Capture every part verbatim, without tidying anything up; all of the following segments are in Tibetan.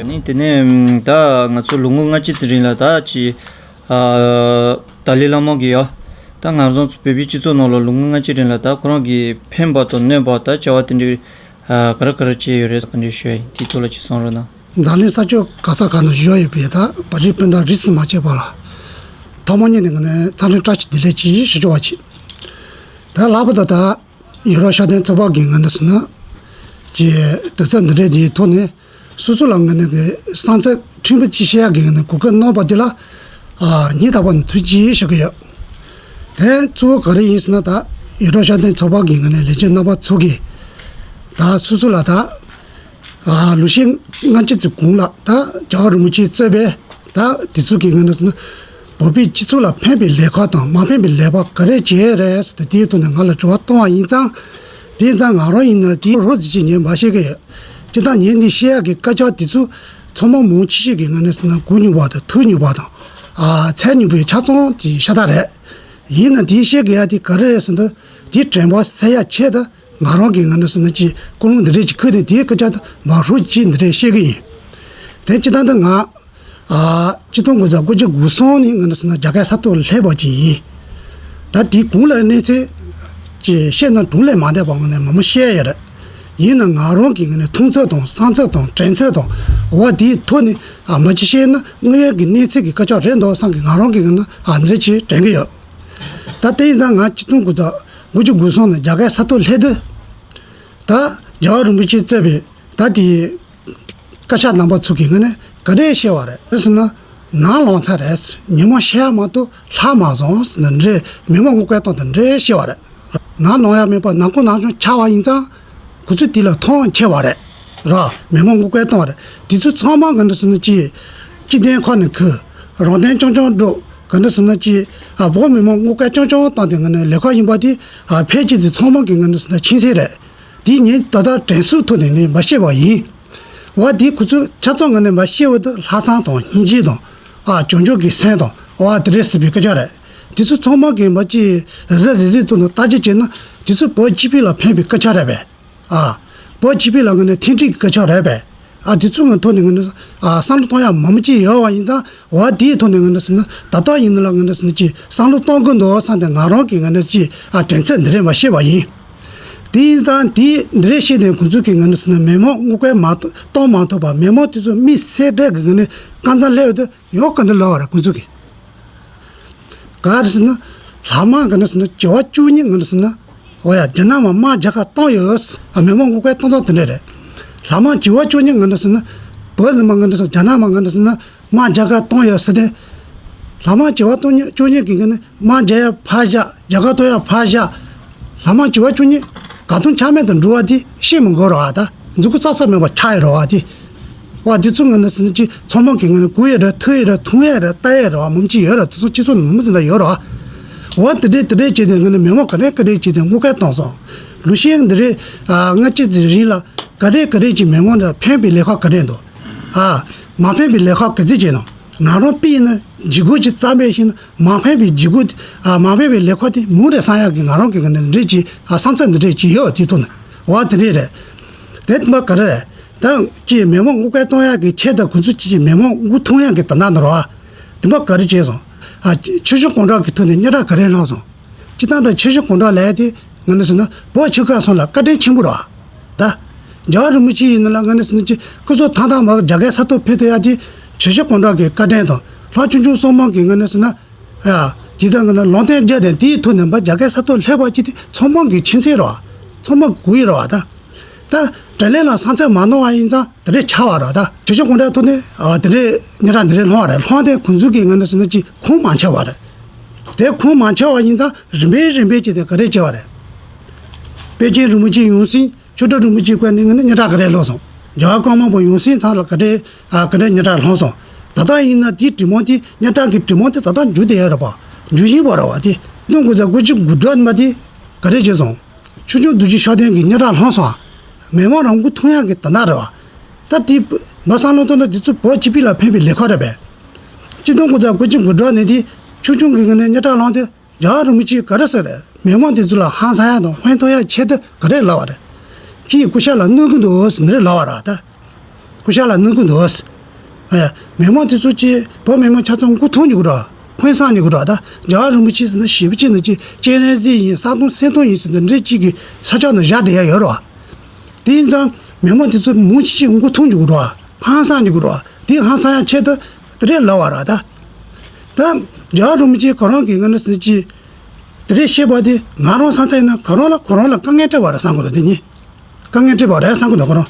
ནི་དེ་ནས་ད་ང་ཚོ་ལོ་ངོ་ལྔ་བཅུ་ཙམ་རིང་ལ་ད་ཅི་ཨ་ཏཱ་ལའི་བླ་མ་གིས་ཡ་ད་ང་རང་ཚོ་བོད་པའི་སྤྱི་ཚོགས་ནང་ལ་ལོ་ངོ་ལྔ་བཅུ་རིང་ལ་ད་ཁོ་རང་གིས་ཕན་པ་དང་གནོད་པ་ད་བྱ་བ་དེ་འདྲའི་ཨ་ག་རེ་ག་རེ་བྱས་ཡོད་རེད་ཟེར་ག་འདྲ་ཞུ་ཡ་ཡིན། དེའི་ཐོག་ལ་ཅིག་གསུང་རོགས་གནང་། འཛམ་གླིང་ས་ཕྱོགས་ག་ས་ག་ན་བཞུགས་ཡོད་པའི་ད་བོད་རིགས་སྤུན་ཟླ་རིས་སུ་མ་ཆད་པ་ལ་ཐོག་མ་ཉིད་ནས་ངས་ནི་འཚམས་འདྲི་བཀྲ་ཤིས་བདེ་ལེགས་ཅིག་ཞུ་ཆོག་པ་བྱེད། ད་ལྷག་པར་དུ་ད་ཡུ་རོབ་ཤར་བསྟན་ཚོགས་པ་གིས་ངས་ནི་ཟེར་ན་ཀྱི་དུས་ཚོད་འདི་འདྲའི་འདིའི་ཐོག་ནས་སོ་སོ་ལ་ངས་ནི་གི་བསམ་ཚུལ་ཕྲན་བུ་ཅིག་བཤད་ཡག་གི་ངས་ནི་གོ་སྐབས་གནང་བ་འདི་ལ་ཨ་སྙིང་ཐག་པ་ནས་ཐུགས་རྗེ་ཆེ་ཞུ་གི་ཡོད། དེ་གཙོ་བོ་ག་རེ་ཡིན་ཟེར་ན་ད་ཡུ་རོབ་ཤར་བསྟན་ཚོགས་པ་གི་ངས་ནི་ལས་བྱེད་རྣམ་པ་ཚོ་གིས་ད་སོ་སོ་ལ་ད་ཨ་ལོ་ཤས་སྔ་ཕྱི་ཙམ་གོང་ལ་ད་རྒྱལ་བ་རིན་པོ་ཆེ་གཙོས་པའི་ད་དེ་ཚོ་གི་ངས་ནི་ཟེར་ན་བོད་པའི་སྤྱི་ཚོགས་ལ་ཕན་པའི་ལས་ཀ་དང་མ་ཕན་པའི་ལས་ཀ་ག་རེ་བྱས་རེད་ཟེར་ཏེ་དེའི་ཐོག་ནས་ང་ལ་དྲི་བ་བཏང་བ་ཡིན་ཙང་། དེ་ཡིན་ཙང་ང་རང་ཡིན་ན་དེའི་རོབ་ཙམ་ཅིག་ངས་མ་བཤད་གི་ཡོད། སྤྱིར་བཏང་ངས་འདི་བཤད་ཡག་གི་སྐད་ཆ་དེ་ཚོ་ཚང་མ་མང་ཆེ་ཤོས་ཀྱི་ངས་ནི་ཟེར་ན་གོ་མྱོང་བ་དང་ཐོས་མྱོང་བ་དང་ཨ་འཚོལ་མྱོང་བའི་ཆ་ཚང་དེ་ཤ་སྟག་རེད། ཡིན་ན་དེའི་བཤད་དགོས་ཡག་དེ་ག་རེ་རེད་ཟེར་ན་དེ་དྲན་པ་གསོ་ཡག་ཆེད་དུ་ང་རང་གིས་ངས་ནི་ཟེར་ན་ཅིག་ཀུན་སློང་འདི་འདྲས་ཅིག་ཁུར་ནས་དེའི་སྐད་ཆ་དེ་མ་རོབ་ཅིག་འདི་འདྲས་བཤད་གི་ཡིན། དེ་སྤྱིར་བཏང་དུ་ང་ཨ་ཆིག་སྟོང་དགུ་བརྒྱ་དགུ་བཅུ་གོ་གསུམ་ནས་ངས་ནི་ཟེར་ན་རྒྱ་གར་ས་ཐོག་སླེབས་པ་ཅིག་ཡིན། ད་དེའི་གོང་ལ་གནས་ཚུལ་ཅིག་བཤད་ན་གྲུང་ལས་མ་འདས་པ་ངས་ནི་མང་པོ་བཤད་ཡོད་རེད། ཡིན་ན་ང་རང་གི་ངས་ནི་མཐོང་ཚུལ་དང་བསམ་ཚུལ་དང་དྲན་ཚུལ་དང་འོ་དེའི་ཐོག་ནས་ཨ་མ་ཅིག་བཤད་ན་དངོས་ཡོད་ཀྱི་གནས་ཚུལ་གྱི་སྐད་ཆ་རེད་འདུག་བསམ་གི་ང་རང་གི་ངས་ནི་ཨ་འདི་འདྲས་ཅིག་དྲན་གི་ཡོད། ད་དེ་ཡིན་ཙང་ང་ཆིག་སྟོང་དགུ་བརྒྱ་དགུ་བཅུ་གོ་གསུམ་ནས་རྒྱ་གར་ས་ཐོག་སླེབས་དུས། ད་རྒྱལ་བ་རིན་པོ་ཆེ་གཙོས་པའི་ད་དེའི་བཀའ་ཤག་རྣམ་པ་ཚོ་གིས་ངས་ནི་ག་རེ་བཤད་པ་རེད་ཟེར་ན། ནམ་ལངས་ཚར་རེད། ཉིན་མོ་ཤར་ཡག་མ་གཏོགས་ལྷག་མ་སོང་ཟེར་ནས་འདྲེ་མི་མང་ངོ་རྒོལ་གཏོང་དང་འདྲེ་བཤད་པ་རེད། ནམ་ལངས་ཡག་མེད་པ་ནམ་གུང་ནམ་གཞོན་ཆགས་པ་ཡིན་ཙང་ཁོ་ཚོས་དེ་ལ་མཐོང་ཆེ་བ་རེད། ར་མི་མང་ངོ་རྒོལ་གཏོང་བ་རེད། དེ་ཚོ་ཚང་མ་ག་འདྲ་ཟེར་ན་ཅི། སྤྱི་བདེ་ཁག་ནས་ཁུ། རང་བདེན་རྐྱང་རྐྱང་སྒྲུབ། ག་འདྲ་ཟེར་ན་ཅི། ཨ་བོད་མི་མང་ངོ་རྒོལ་རྐྱང་རྐྱང་བཏང་སྟེ་ང་ནི་ལས་ཀ་ཡིན་པ་དེ། ཨ་ཕལ་ཆེར་དེ་ཚང་མ་གི་ང་འདྲ་ཟེར་ན་ཕྱིན་ཚེ་རེད། དེ་ངས་ད་ལྟ་དྲན་གསོའི་ཐོག་ནས་ནི་མ་བཤད་པ་ཡིན། འོ་དེ་ཁོ་ཚོས་ཆ་ཚང་ང་ནི་མ་བཤད་པ་དེ་ལྷག་བསམ་དང་སྙིང་རྗེ་དང་། ཨ་བྱང་ཆུབ་ཀྱི་སེམས་དང་འོ་དེ་རེད་ཟེར་བའི་སྐད་ཆ་རེད། དེ་ཚོ་ཚང་མ་གི་མ་ཅི་གཟབ་གཟབ་གཟབ་ཐོག་ནས་བརྟག་དཔྱད་བྱས་ན་དེ་ཚོ་བོད་སྤྱི་པའི་ལ་ཕན་པའི་སྐད་ཆ་རེད་པས། ཨ། བོད་སྤྱི་པའི་ལ་ང་ནི་མཐུན་སྒྲིལ་གྱི་སྐད་ཆ་རེད་པས། ཨ་དེ་ཚོ་ང་ཐོག་ནས་ང་ནི་ཨ་བསམ་བློ་གཏོང་ཡག་མང་པོ་ཅིག་ཡོད་པ་ཡིན་ཙང་འོ་དེའི་ཐོག་ནས་ང་ནི་ཟེར་ན་ད་ལྟ་ཡིན་ན་ལ་ང་ནི་ཟེར་ན་ཅིག་བསམ་བློ་གཏོང་དགོས་འདུག་བསམ་སྟེ་ང་རང་གིས་ང་ནི་ཅིག་ཨ་དྲན་ཚུལ་འདི་རེད་མ་བཤད་པ་ཡིན། དེ་ཡིན་ཙང་དེ་འདི་རེད་བཤད་དེ་ཁོང་ཚོ་གིས་ང་ནི་ཟེར་ན་མི་མང་ངོ་རྒོལ་མ་གཏོང་མ་ཐུབ་པ་མི་མང་དེ་ཚོ་དམིགས་བསལ་གྲས་ཀྱི་ང་ནི་དཀར་མཛངས་སླེབས་ཡོད་དུས། ཡང་ག་འདི་ལབ་པ་རེད་ཁོང་ཚོ་གིས། ག་རེ་ཟེར་ན། ལྷག་མ་ག་འདྲ་ཟེར་ན་བྱེ་བ་བཅུ་གཉིས་ག་འདྲ་ཟེར་ན། འོ་ཡ་རྒྱ་ནག་མ་དམག་རྒྱག་ག་བཏང་ཡོད། ཨ་མི་མང་ངོ་རྒོལ་བཏང་སྟངས་དེ་འདྲ་རེད། ལྷག་མ་བྱེ་བ་བཅུ་གཉིས་ག་འདྲ་ཟེར་ན། བོད་ནས་མ་ག་འདྲ་ཟེར་རྒྱ་ནག་མ་ག་འདྲ་ཟེར་ན་དམག་རྒྱག་ག་བཏང་ཡོད་ཟེར་ཏེ། ལྷག་མ་བྱེ་བ་བཅུ་གཉིས་བཅུ་གཉིས་གི་ག་ནི་དམག་རྒྱག་ཡ་ཕར་བཞག་རྒྱ་གར་གཏོར་ཡ་ཕར་བཞག་ལྷག་མ་བྱེ་བ་བཅུ་གཉིས་གང་ཐུབ་ཆ་མེད་དུ་འགྲོ་བ་དེ་ཤེས་མི་དགོས་རོགས་ཨ་ད་མཛུ་གུ་ཙག་ཙག་མེད་པ་ཆགས་ཡོད་རོགས་ཨ་དེ། བ་འདི་ཚོ་ང་ནི་ཟེར་ན་ཅི་ཚང་མ་གི་ང་ནི་གོ་ཡ་ར་ཐོས་ཡ་ར་མཐོང་ཡ་ར་ལྟ་ཡ་ར་མང་ཅི་ཡོད་ར་དེ་ཚོ་སྤྱི་ཚོགས་ནང་མི་ཟིན་ད་ཡོད་ར། བ་དེ་འདྲས་དེ་འདྲས་བྱས་ཏེ་ང་ནི་མི་མང་ག་རེ་ག་རེ་བྱས་ཏེ་ངོ་རྒོལ་བཏང་སོང་། ལུ་ཤེས་འདི་རེད། ང་ཅི་ཟེར་རིང་ལ་ག་རེ་ག་རེ་ཅི་མི་མང་ལ་ཕན་པའི་ལས་ཀ་ག་རེ་འདུག་ཨ་མ་ཕན་པའི་ལས་ཀ་ག་ཚོད་བྱས་ནོ། ང་རང་པི་ཡིན་ན་ལྗིད་ཁོག་ཅིག་རྩ་མེད་ཤིང་ན་མ་ཕན་པའི་ལྗིད་ཁོག་ཨ་མ་ཕན་པའི་ལས་ཁོག་དེ་མུ་རེ་སང་ཡག་གི་ང་རང་གི་ང་ནི་འདྲེ་ཅིག་ཨ་བསམ་ཚུལ་འདི་འདྲེ་ཅིག་ཡོད་དེ་ཐུག་ན་བ་དེ་འདྲས་རེད། དེ་མ་ག་རེ་རེད། ད་ཅིག་མི་མང་ངོ་རྒོལ་གཏོང་ཡག་གི་ཆེད་དུ་ཁོ་ཚོ་ཅིག་ཅིག་མི་མང་མགོ་ཐོན་ཡག་གི་ད་ན་ནོར་བ། དེ་མ་ག་རེ་བྱས་སོང་། ཨ་ཆུ་བཞི་སྒང་དྲུག་གི་ཐོག་ནས་སྙན་གྲགས་ག་རེ་བསླངས་སོང་། སྤྱིར་བཏང་ད་ཆུ་བཞི་སྒང་དྲུག་ལས་དེ་ང་ནི་ཟེར་ན་བོད་ཆོལ་ཁ་གསུམ་ལ་བཀའ་དྲིན་ཆེན་པོ་རེད་བ། ད། རྒྱལ་བ་རིན་པོ་ཆེ་ཡིན་ན་ལ་ང་ནི་ཟེར་ན་ཅི་སྐུ་ཚབ་ཐང་ཐང་མ་རྒྱ་སྐད་ས་ཐོག་ཕེབས་ཐུབ་ཡ་དེ་ཆུ་བཞི་སྒང་དྲུག་གི་བཀའ་དྲིན་དང་ལྷ་ཆུང་ཆུང་སྲུང་མ་གི་ང་ནི་ཟེར་ན། ཡ། དེ་ལྟར་ང་ནི་ལུང་བསྟན་བརྒྱབ་དེ་དེའི་ཐོག་ནས་མ་རྒྱ་སྐད་ས་ཐོག་སླེབས་པ་ཅི་དེ་ཚང་མ་གི་ཕྱིན་ཚེ་རེད་བ། ཚང་མ་གུ་ཡི་རེད་བ་ད། ད་དྲིན་ལན་ལ་བསམ་ཚུལ་མ་གནང་བ་ཡིན་ཙང་དེ་འདྲས་ཆགས་པ་རེད་ད། ཆུ་བཞི་སྒང་དྲུག་ཐོག་ནས་ཨ་དེ་འདྲས་སྙན་གྲགས་འདི་འདྲས་བསླངས་པ་རེད། བསླངས་ཏེ་ཁོང་ཚོ་གིས་ང་ནི་ཟེར་ན་ཅི་ཁུངས་མ་འཁྱོལ་བ་རེད། དེ་ཁུངས་མ་འཁྱོལ་བ་ཡིན་ཙང་རིམ་པས་རིམ་པས་ཅི་དེ་ག་རེ་བྱས་པ་རེད། པཎ་ཆེན་རིན་པོ་ཆེ་ཡོངས་འཛིན་ཆོས་གྲགས་རིན་པོ་ཆེའི་སྐོར་ནས་ང་ནི་སྙན་གྲགས་ག་རེ་བསླངས་སོང་། རྒྱལ་བ་ཀརྨ་པ་ཡོངས་འཛིན་ཚང་ལ་ག་རེ་ཨ་ག་རེ་སྙན་གྲགས་བསླངས་སོང་། ད་ལྟ་ཡིན་ན་དེའི་དྲི་མ་དེ་སྙན་གྲགས་ཀྱི་དྲི་མ་དེ་ད་ལྟ་འཇུ་བསྡད་ཡོད་རེད་པ། འཇུ་བཞིན་པ་རེད་བ་དེ། སྟོང་དགུ་བརྒྱ་དགུ་བཅུ་གོ་དྲུག་ནས་མ་དེ་ག་རེ་བྱས་སོང་། ཆོས་སྐྱོང་རྡོ་རྗེ་ཤུགས་ལྡན་གྱི་སྙན་གྲགས་བསླངས་སོང་། མི་མང་རང་མགོ་ཐོན་ཡག་གི་ད་ལྟ་རེད་བ། ད་དེ་མ་བསམ་བློ་བཏང་ན་དེ་ཚོ་བོད་སྤྱི་པའི་ལ་ཕན་པའི་ལས་ཁ་རེད་པས། སྤྱི་སྟོང་དགུ་བརྒྱ་དགུ་བཅུ་གོ་དྲུག་ནས་དེ་ཆོས་སྐྱོང་གི་ངོས་ནས་སྙན་གྲགས་བསླངས་ཏེ། རྒྱལ་བ་རིན་པོ་ཆེས་ག་རེ་ཟེར་རེད། མི་མང་དེ་ཚོ་ལ་ཧང་སང་ཡག་དང་ཕན་ཐོགས་ཡག་ཆེད་དུ་ག་རེ་ལབ་པ་རེད། ཁྱེད་ཀྱིས་སྐུ་ཤ་ལ་གནོད་ཀྱི་འདུག་ཟེར་ནས་ལབ་པ་རེད་ད། སྐུ་ཤ་ལ་གནོད་ཀྱི་འདུག་ཟེར། ཨ་ཡ། མི་མང་དེ་ཚོ་ཅིག་བོད་མི་མང་ཆ་ཚང་མགོ་ཐོན་འཇུག་གི་རེད། ཧོན་སང་འཇུག་གི་རེད། ད་རྒྱལ་བ་རིན་པོ་ཆེ་ཟེར་ན་ཞེ་པོ་ཅིག་ན་ཅིག་སྤྱན་རས་གཟིགས་ཡིན། གསང་སྟོང་སེམས་སྟོང་ཡིན་ཟེར་ན་འདྲེ་གཅིག་གི་ས་ཕྱོགས་ན་བཞག་བསྡད་ཡ་ཡོད་རེད། དེ་ཡིན་ཙང་མི་མང་དེ་ཚོ་མང་ཆེ་ཤོས་མགོ་ཐོན་འཇུག་གི་རེད། ཧང་སང་འཇུག་གི་རེད། དེ་ཧང་སང་ཡ་ཆེད་དུ་དེ་འདྲས་ལབ་པ་རེད། ད་ད་རྒྱལ་བ་རིན་པོ་ཆེ་ཁོ་རང་གིས་ང་ནི་ཟེར་ཅིག་དེ་འདྲས་བཤད་པ་དེ་ང་རང་བསམ་ཚུལ་ཡིན་ན་ཁོ་རང་ལ་ཁོ་རང་ལ་དཀའ་ངལ་སྤྲད་པ་རེད་བསམ་གི་འདུག་དེ་གཉིས་དཀའ་ངལ་སྤྲད་པ་རེད་བསམ་གི་འདུག་ཁོ་རང་།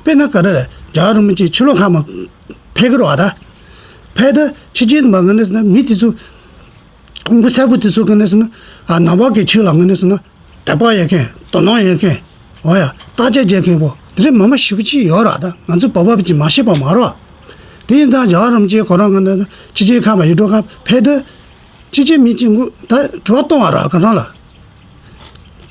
དཔེར་ན་ག་རེ་རེད། རྒྱལ་བ་རིན་པོ་ཆེ་ཕྱི་ལོགས་ཁ་མ་ཕེབས་ཀྱི་རེད་བ། ད་ཕེབས་ད་ཕྱི་རྒྱལ་མ་ང་ནི་ཟེར་ན་མི་དེ་ཚོ་མགོ་ཚ་པོ་དེ་ཚོ་གི་ནི་ཟེར་ན་ཨ་ནང་པ་གི་ཆོས་ལ་ང་ནི་ཟེར་ན། དད་པ་ཡོད་མཁན། དོ་སྣང་ཡོད་མཁན། འོ་ཡ། བརྟག་དཔྱད་བྱེད་མཁན་པོ་དེ་འདྲའི་མང་པོ་ཞེ་པོ་ཅིག་ཡོད་རེད། ད་ང་ཚོ་བོད་པ་ཅིག་མ་ཤེས་པ་མ་རེད། དེ་ཡིན་ཙང་རྒྱལ་བ་རིན་པོ་ཆེ་ཁོ་རང་གི་ནང་ཕྱི་རྒྱལ་ཁག་མ་ཡུལ་གྲུ་ཁག་ཕེབས་དུས་ཕྱི་རྒྱལ་མི་གཅིག་མགོ་ད་དྲི་བ་གཏོང་བ་རེད། ཁོ་རང་ལ་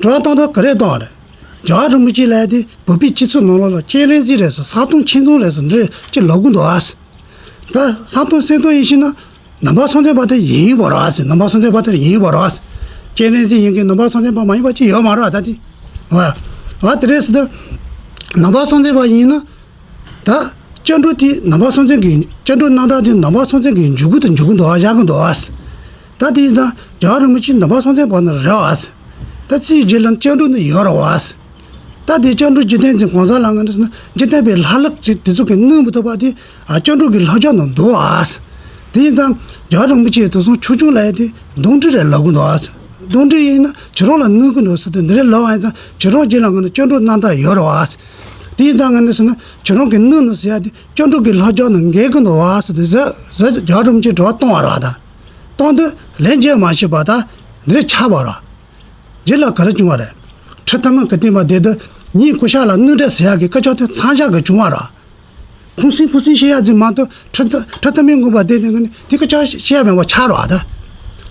དྲི་བ་གཏོང་དུས་ག་རེ་གཏོང་བ་རེད། རྒྱལ་བ་རིན་པོ་ཆེ་ལབ་དེ་བོད་པའི་སྤྱི་ཚོགས་ནང་ལོགས་ལ་སྤྱན་རས་གཟིགས་རེད་ཟེར། གསང་སྟོང་སེམས་སྟོང་རེད་ཟེར་འདྲ་ཅིག་ལབ་གི་འདུག་ཨ། ད་གསང་སྟོང་སེམས་སྟོང་ཡིན་ཕྱིན་ན། ནང་པ་སངས་རྒྱས་པ་དེ་ཡིན་པ་རེད་ཟེར། ནང་པ་སངས་རྒྱས་པ་དེ་ཡིན་པ་རེད་ཟེར། སྤྱན་རས་གཟིགས་ཡིན་མཁན་ནང་པ་སངས་རྒྱས་པ་མ་ཡིན་པ་ཅིག་ཡོད་མ་རེད། ད་དེ་བ་བ་དེ་རེད་ཟེར། ད་ནང་པ་སངས་རྒྱས་པ་ཡིན་ན་ད་སྐྱབས་འགྲོ་དེ་ནང་པ་སངས་རྒྱས་ཀྱི་སྐྱབས་འགྲོ་རྣམ་དག་དེ་ནང་པ་སངས་རྒྱས་ཀྱི་འཇུག་སྒོ་དུ་འཇུག་གི་འདུག་ཨ། བཞག་གི་འདུག་ཨ། ད་དེ་ཡིན་ཙང་རྒྱལ་བ་རིན་པོ་ཆེ་ནང་པ་སངས་རྒྱས་པ་ནི་རེད་བ། ད་ཚེ་ཡི་རྗེས་ལ་སྐྱབས་འགྲོ་ནི་ཡོད་རེད་བ། ད་དེ་སྐྱབས་འགྲོ་འཇིག་རྟེན་འཛིན་གང་ཟག་ལ་ང་འདྲ་ཟེར་ན་འཇིག་རྟེན་པའི་ལྷ་ལུགས་ཅིག་དེ་ཚོ་གི་གནོད་མི་ཐུབ་པ་དེ་ཨ་སྐྱབས་འགྲོ་གི་ལྷ་ཆོས་ནང་འདུག་ཨ། དེ་ཡིན་ཙང་རྒྱལ་བ་རིན་པོ་ཆེ་དེང་སང་ཆོས་སྐྱོང་ལབ་ཡ་དེ་གདོན་འདྲེ་རེད་ལབ་གི་འདུག་ཨ། གདོན་འདྲེ་ཡིན་ན་ཁྱེད་རང་ལ་གནོད་གི་འདུག་ཟེར་ཏེ་འདི་རེད་ལབ་པ་ཡིན་ཙང་ཁྱེད་རང་རྗེས་ལ་ང་ནི་སྐྱབས་འགྲོ་རྣམ་དག་ཡོད་རེད་བ། དེ་ཡིན་ཙང་ང་ནི་ཟེར་ན་ཁྱེད་རང་གི་གནོད་ནི་ཟེར་ཡ་དེ་སྐྱབས་འགྲོ་གི་ལྷ་ཆོས་ནང་འགལ་གི་འདུག་བ་ཟེར་ཏེ་ཟེར་ཟེར་རྒྱལ་བ་རིན་པོ་ཆེ་དྲི་བ་གཏོང་བ་རེད་བ། ད་གཏོང་དུས་ལན་འཇལ་མ་ཤེས་པ་ད་འདི་རེད་ཆགས་པ་རེད། རྗེས་ལ་ག་རེ་བྱུང་བ་རེད། ཁྲི་ཐ་མ་གི་སྟེང་མ་བསྡད་དུས་ཉིད་སྐུ་ཤ་ལ་གནོད་འདྲེ་ཟེར་ཡག་གི་སྐད་ཆ་དེ་མཚམས་བཞག་གི་བྱུང་བ་རེད། ཁུང་སིང་ཁུང་སིང་བཤད་ཡག་ཅིག་མ་གཏོགས་ཁྲི་ཐ་ཁྲི་ཐ་མའི་ངོ་མ་བསྡད་ནས་ང་ནི་དེ་སྐད་ཆ་བཤད་ཡག་མེད་པ་ཆགས་རེད་བ། ད་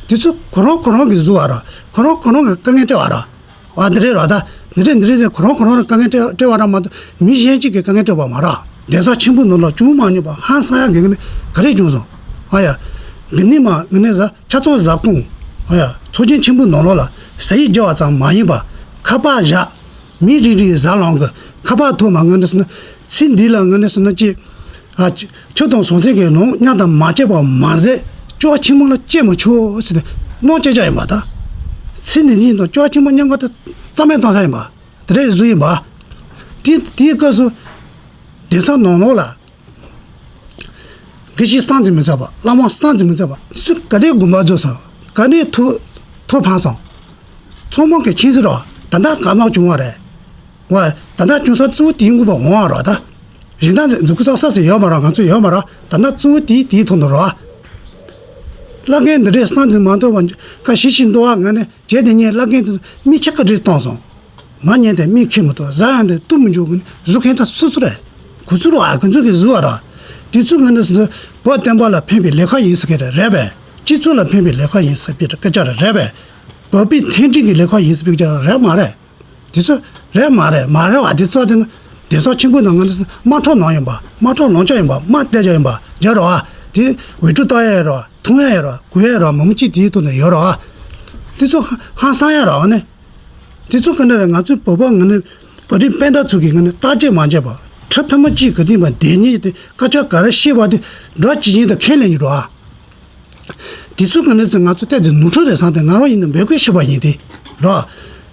དེ་ཚོ་ཁོ་རང་ཁོ་རང་གིས་བཟོས་པ་རེད། ཁོ་རང་ཁོ་རང་གིས་དཀའ་ངལ་སྤྲད་པ་རེད་བ། དེ་རེད་རེད་བ། ད་འདི་རེད་འདི་རེད་འདི་རེད་ཁོ་རང་ཁོ་རང་གིས་དཀའ་ངལ་སྤྲད་སྤྲད་པ་རེད་མ་གཏོགས་མི་གཞན་གཅིག་གིས་དཀའ་ངལ་སྤྲད་པ་མ་རེད། གདན་ས་ཆེན་པོ་ནང་ལ་བྱུང་མ་མྱོང་པ་ཧང་སང་ཡག་གི་ང་ནི་ག་རེ་བྱུང་སོང་། ཨ་ཡ། དགེ་འདུན་མ་ང་ནི་ཟ་ཆ་ཚང་ཟ་ཁུང་། ཨ་ཡ། ཚོགས་ཆེན་ཆེན་པོའི་ནང་ལོགས་ལ་ཟ་ཡིག་བརྒྱབ་པ་ཙམ་མ་ཡིན་པ་ཁ་པར་བཞག་མི་རེ་རེའི་ཟ་ལོང་གི་ཁ་པར་ཐོག་མ་ང་ནི་ཟེར་ན་ཚེ་འདི་ལ་ང་ནི་ཟེར་ན་ཅི། ཨ་ཆུ་དང་ཟང་ཟིང་གི་ལོང་མཉམ་དུ་མ་སྐྱེས་པ་མ་ཟད་ལྕོགས་ཆེན་མོ་ལ་སྐྱེ་མི་ཆོག་ཟེར་ཏེ་གནོད་སྐྱེལ་བྱ་ཡིན་པ་ད། ཚེ་འདི་ཉིད་དང་ལྕོགས་ཆེན་མོ་མཉམ་ག་དུ་རྩ་མེད་གཏོང་ས་ཡིན་པ་དེ་འདྲའི་བཟོ་ཡིན་པ། དེ་དེའི་སྐབས་སུ་གདན་ས་ནང་ལོགས་ལ། དགེ་བཤེས་བསམ་གྱིས་མི་ཁྱབ་པ། བླ་མ་བསམ་གྱིས་མི་ཁྱབ་པ། སུ་ག་རེ་དགོངས་པ་རྫོགས་སོང་། ག་རེ་ཐུགས་ཐུགས་ཕམ་སོང་། ཚང་མ་གི་མཁྱེན་གསལ་རེད། ད་ལྟ་ག་མ་བྱུང་བ་རེད། ཝ། ད་ལྟ་བྱུང་ས་གཙོ་བོ་དེའི་དངོས་པོ་འོང་བ་རེད་ད། གཞན་དག་མཛུབ་གུ་ས་ས་སུ་ཡོད་མ་རེད། ང་ཚོ་ཡོད་མ་རེད། ད་ལྟ་གཙོ་བོ་དེའི་དེའི་ཐོག་ནས་རེད། བླ་རྒན་འདི་འདྲས་བསམ་གྱིས་མ་ཐུབ་པ་ཁ་ཤས་ཤིག་འདུག་བ། ང་ནི་བྱས་དེ་ངས་བླ་རྒན་དེ་མིག་ཆུ་ག་འདྲས་བཏང་སོང་། མ་ཉན་དེ་མིག་ཁེ་མི་ཐུབ། ཟ་ཡང་དེ་ལྟོ་མི་འཇུག་གི་ནི་བཟོ་མཁན་ད་སུ་སུ་རེད། གུ་ཚུར་བ་གུ་ཚུར་གི་བཟོ་བ་ར། དེ་ཚོ་ང་ནི་སུ་བོད་བསྟན་པ་ལ་ཕན་པའི་ལས་ཀ་ཡིན་ཟེར་གི་རེད་རེད་པས། སྤྱི་ཚོགས་ལ་ཕན་པའི་ལས་ཀ་ཡིན་ཟེར་གི་སྐད་ཆ་རེད་རེད་པས། བོད་པའི་མཐུན་སྒྲིལ་གྱི་ལས་ཀ་ཡིན་ཟེར་གི་རེད་མ་རེད། དེ་ཚོ་རེད་མ་རེད་མ་རེད་བ། དེ་ཚོ་དེ་ནི་དེ་ཚོ་ཆེན་པོ་ནང་ང་ནི་སུ་དམག་འཁྲུག་ནང་ཡིན་པ། དམག་འཁྲུག་ནང་ཆ་ཡིན་པ། དམག་རྒྱག་ཡ་ཡིན་པ་རྒྱག་རོགས་ཨ། དེ་འོས་སྤྲོད་བཏང་ཡ་ཡོད་རོགས་ཨ། འཐུང་ཡ་ཡོད་རོགས་ཨ། གོན་ཡ་ཡོད་རོགས་ཨ། མང་མོ་ཅིག་དེའི་ཐོག་ནས་ཡོད་རོགས་ཨ། དེ་ཚོ་ཧང་སང་ཡ་རོགས་ཨ་ནི། དེ་ཚོ་ག་འདྲ་རེད། ང་ཚོའི་བོད་པ་ང་ནི་བོད་རིགས་སྤུན་ཟླ་ཚོ་གིས་ང་ནི་བརྟག་དཔྱད་མ་བྱས་པ། ཁྲི་ཐ་མ་གཅིག་གི་སྟེང་པ་བསྡད་ཉིད་དེ་སྐད་ཆ་ག་རེ་བཤད་པ་དེ་སྒྲོག་ཇི་བཞིན་དུ་ཁས་ལེན་གྱི་རོགས་ཨ། དེ་ཚོ་ག་འདྲ་ཟེར། ང་ཚོ་ལྟས་དེ་ནོར་འཁྲུལ་རེད་བསམ་སྟེ་ང་རང་ཡིན་ན་འབོད་སྐུལ་ཞུས་པ་ཡིན་ཏེ། རོགས།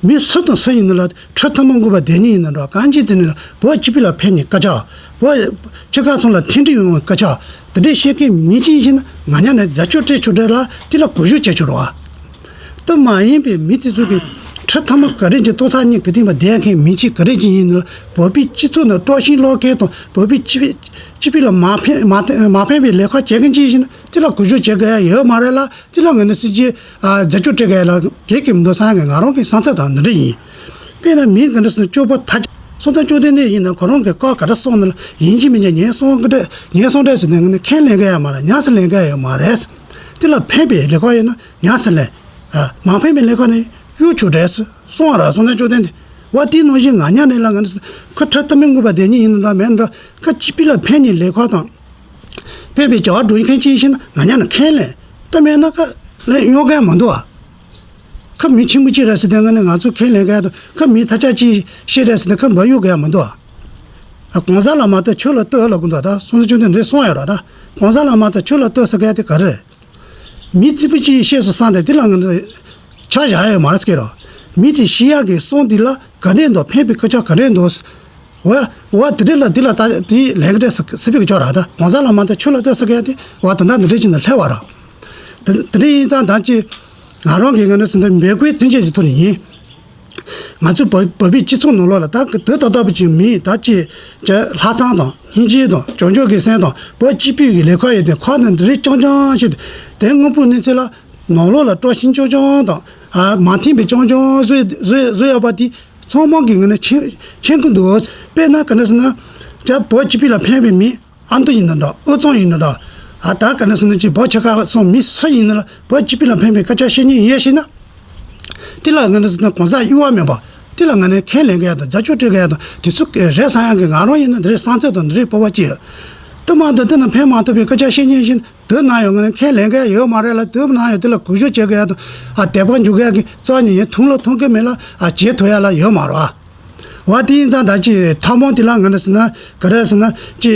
མི་སུ་དང་སུ་ཡིན་ན་ལ་ཁྲི་ཐ་མ་དགོས་པ་བསྡད་ཉིད་ཡིན་ན་རོགས། གང་ཅི་དེ་ནི་བོད་སྤྱི་པའི་ལ་ཕན་ནི་སྐད་ཆ། བོད་ཕྱི་ཁ་ཚང་ལ་མཐུན་སྒྲིལ་ཡོང་བའི་སྐད་ཆ། དེ་འདྲས་བཤད་མཁན་མི་གཅིག་ཡིན་ན་ང་ཉག་ནས་རྫ་ཆུ་སྤྲད་ཆོག་འདྲ་ལ་དེ་ལ་གུས་ཞབས་བྱེད་ཆོག་རོགས། དེ་མ་ཡིན་པའི་མི་དེ་ཚོ་གིས་ཁྲི་ཐ་མ་ག་རེ་གྱི་ལྟོ་ཚང་གཉིས་ཀྱི་སྟེང་པ་བསྡད་མཁན་མི་གཅིག་ག་རེ་གྱི་ཡིན་ན་ལ་བོད་པའི་སྤྱི་ཚོགས་ནང་དཀྲུག་ཤིང་སློག་མཁན་དང་བོད་པའི་སྤྱི་པའི་སྤྱི་པའི་ལ་མ་ཕན་མ་མ་ཕན་པའི་ལས་ཀ་བྱེད་མཁན་གཅིག་ཡིན་ན་དེ་ལ་གུས་ཞབས་བྱེད་དགོས་ཡ་ཡོད་མ་རེད་ལ། དེ་ལ་ང་ནི་སྲིད་ཇུས་རྫ་ཆུ་སྤྲད་མཁན་ལ་གེགས་ཀྱི་མི་འདུག་བསམ་མཁན་ང་རང་གི་བསམ་ཚུལ་དང་འདི་འདྲ་ཡིན། དཔེར་ན་མི་ག་འདྲ་ཟེར་ན་སྐྱོ་པོ་ཐ་ཆད་སོང་ཙང་སྐྱོ་དེ་ནས་ཡིན་ན་ཁོ་རང་གི་བཀའ་ག་འདྲ་གསུངས་ན་ལ་ཡིན་གཅིག་མིན་གཅིག་ཉན་སོང་གི་འདྲ་ཉན་སོང་འདྲ་ཟེར་ནས་ང་ནི་ཁས་ལེན་གི་ཡོད་མ་རེད། ཉམས་སུ་ལེན་གི་ཡོད་མ་རེད། དེ་ལ་ཕན་པའི་ལས་ཀ་ཡོད་ན་ཉམས་སུ་ལེན། མ་ཕན་པའི་ལས་ཀ་ནི་གཡུག་ཆོག་འདྲ་ཟེར་གསུངས་པ་ར། སོང་ཙང་སྐྱོ་དེ་འདི་བ་དེའི་ནང་བཞིན་ང་ཉག་ནས་ལ་ང་ནི་ཁ་ཁྲི་ཐ་མ་དགོས་པ་བསྡད་ཉིད་ཡིན་ན་འདྲ་མེད་ན་འདྲ་ཁ་སྤྱི་པའི་ལ་ཕན་ནི་ལས་ཀ་དང་། ཕན་པའི་བྱ་བ་སྒྲུབ་མཁན་ཅིག་ཡིན་ན་ང་ཉག་ནས་ཁས་ལེན། དེ་མེད་ན་ཁ་ལེན་ཡོང་མཁན་མི་འདུག་ཨ། ཁ་མི་ཆེན་པོ་ཅིག་རེད་ཟེར་ཏེ་ང་ནི་ང་ཚོ་ཁས་ལེན་མཁན་དང་ཁ་མི་ཐ་ཆད་ཅིག་བཤད་རེད་ཟེར་ཏེ་ཁ་འབབ་ཡོང་མཁན་མི་འདུག་ཨ། གང་ཟག་ལ་མ་ལྟོས་ཆོས་ལ་ལྟོས་ལབ་གི་འདུག་ད་སོང་ཙང་ཆུང་དུས་འདི་གསུངས་ཡོད་ར། ད་གང་ཟག་ལ་མ་ལྟོས་ཆོས་ལ་ལྟོས་ཟེར་མཁན་དེ་ག་རེ་རེད། མི་རྩིས་པོ་གཅིག་གཤེགས་སུ་སོང་སྟེ་དེ་ལ་ང་ཚོ་ཆ་བཞག་ཡོད་མ་རེད་ཟེར་གི་རོ། མི་དེ་ཤི་ཡག་གི་གསུང་དེ་ལ་ག་འདྲས་འདུག་ཕན་པའི་སྐད་ཆ་ག་འདྲས་འདུག་འོ་འོ་དེ་འདྲས་ལ་དེ་ལ་ད་དེ་ལན་ག་འདྲས་ཟེར་གི་ཆོག་ར། ད་གང་ཟག་ལ་མ་ལྟོས་ཆོས་ལ་ལྟོས་ཟེར་མཁན་དེ་འོ་ད་ལྟ་འདི་འདྲས་ཅིག་ནས་སླེབས་པ་ར། དེ་དེ་འདྲས་ཡིན་ཙང་ད་ཅི་ང་རང་གིས་ང་ནི་ཟིན་ད་འབོད་སྐུལ་ཚུན་ཆད་ཀྱི་ཐོག་ནས་ཡིན། ང་ཚོ་བོད་བོད་པའི་སྤྱི་ཚོགས་ནང་ལོགས་ལ་ད་དེ་ད་ལྟ་བུ་ཅིག་མི་ད་ཅི་ཅི་ལྷག་བསམ་དང་སྙིང་རྗེ་དང་བྱང་ཆུབ་ཀྱི་སེམས་དང་བོད་སྤྱི་པའི་གི་ལས་ཁུར་ཡོད་དེ་ཁོ་ནི་འདི་རིགས་རྐྱང་རྐྱང་ཞིག་དེ་དངོས་པོའི་གནས་ཚུལ་ལ་ནང་ལོགས་ལ་སྤྲོ་ཞིང་རྐྱང་རྐྱང་དང་ཨ་མ་མཐུན་པའི་རྐྱང་རྐྱང་བཟོས་བཟོས་བཟོས་ཡོད་པ་དེ་ཚང་མ་གི་ངོས་ནས་མཁྱེན་མཁྱེན་གི་འདུག་དཔེར་ན་ག་འདྲ་ཟེར་ན་ཅི་བོད་སྤྱི་པའི་ལ་ཕན་པའི་མི། ཨ་མདོ་ཡིན་ན་འདྲ་དབུས་གཙང་ཡིན་ན་འདྲ། ཨ་ད་ག་ནས་སོང་ན་ཅིག་བོད་ཆོལ་ཁ་སོང་མི་སུ་ཡིན་ན་ལ་བོད་སྤྱི་པའི་ལ་ཕན་པའི་སྐད་ཆ་བཤད་མཁན་ཡིན་ཡ་ཤེས་ན། དེ་ལ་ང་ནས་སོང་ན་གང་ཟག་གཡུར་བ་མེད་པ། དེ་ལ་ང་ནས་ཁས་ལེན་ག་ཡ་དང་རྒྱབ་སྐྱོར་སྤྲད་ག་ཡ་དང་དེ་ཚོ་རེད་བསམ་ཡ་གི་ང་རང་ཡིན་ན་འདི་རེད་བསམ་ཚད་དང་འདི་རེད་སྤོབས་པ་ཅི་ཡོད། དེ་མ་གཏོགས་དེ་ན་ཕན་མ་ཐོགས་པའི་སྐད་ཆ་བཤད་མཁན་ཡིན་དེ་ན་ཡང་ང་ནས་ཁས་ལེན་ག་ཡ་ཡོད་མ་རེད་ལ་དེ་ན་ཡང་དེ་ལ་གུས་ཞབས་བྱེད་ག་ཡ་དང་ཨ་དད་པ་འཇུག་ག་ཡ་གི་རྩ་ནས་ཡིན་ཐུང་ལ་ཐུང་གི་མེད་ལ་ཨ་བྱེད་ཐུབ་ཡ་ལ་ཡོད་མ་རེད་ཨ། འོ་དེ་ཡིན་ཙང་ད་ཅི་ཐ་མང་དེ་ལ་ང་ནས་ཟེར་ན་ག་རེ་ཟེར་ན་ཅི་